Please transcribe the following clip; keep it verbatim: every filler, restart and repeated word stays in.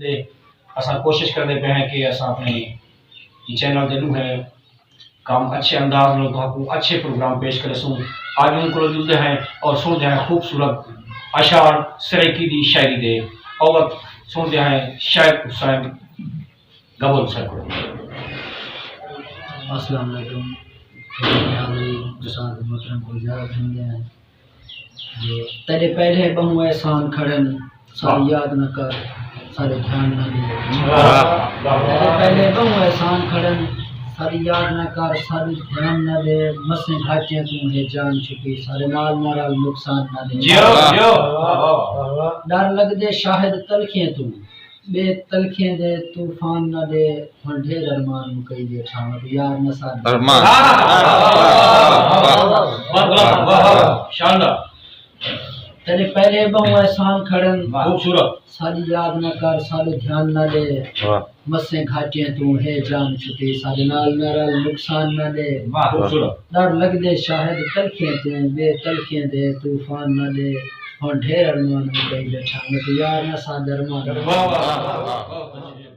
دے اساں کوشش کردے پئے ہیں کہ اساں اپنے چینل دے ݙوہیں کم اچھے انداز نال تہاکوں اچھے پروگرام پیش کریسوں۔ آج ہوں کولوں جلدے ہیں اور سݨدے ہیں خوبصورت اشعار سرائیکی دی شاعری دے۔ اوت سݨدے ہیں شاعر حسین گبل صاحب کولوں۔ السلام علیکم۔ حاضرین، اساں دے محترم کوں اجازت ݙیندے ہیں۔ جو تیݙے پہلے ٻہوں احسان کھڑن، ساݙی واہ۔ یاد نہ کر، ساݙے دھیان نہ ݙے۔ واہ۔ تیݙے پہلے ٻہوں احسان کھڑن، ساݙی یاد نہ کر، ساݙے دھیان نہ ݙے۔ مسیں گھاٹیاں توں ہے جان چھٹی، ساݙے نال نہ رل نقصان نہ ݙے۔ جیو، واہ۔ جیو۔ واہ، واہ، واہ۔ ݙر لڳدے شاہد تلخیں توں، ٻئے تلخیں دے طوفان نہ ݙے۔ ہݨ ڈھیر ارمان مکئی ٻیٹھا، میں تو یار نہ ساݙ۔ ارمان۔ واہ، واہ، واہ، واہ، واہ، واہ، واہ، واہ، شاندار۔ تیݙے پہلے ٻہوں احسان کھڑن۔ واہ۔ خوبصورت۔ ساݙی یاد نہ کر، ساݙو دھیان نہ ݙے۔ واہ۔ مسیں گھاٹیاں توں ہے جان چھٹی، ساݙے نال نہ رل نقصان نہ ݙے۔ واہ۔ خوبصورت۔ ݙر لڳدے شاہد تلخیں توں، ٻئے تلخیں دے طوفان نہ ݙے۔ ہݨ ڈھیر ارمان مکئی ٻیٹھا، میں تو یار نہ ساݙ ارمان۔ واہ، واہ، واہ، واہ، واہ۔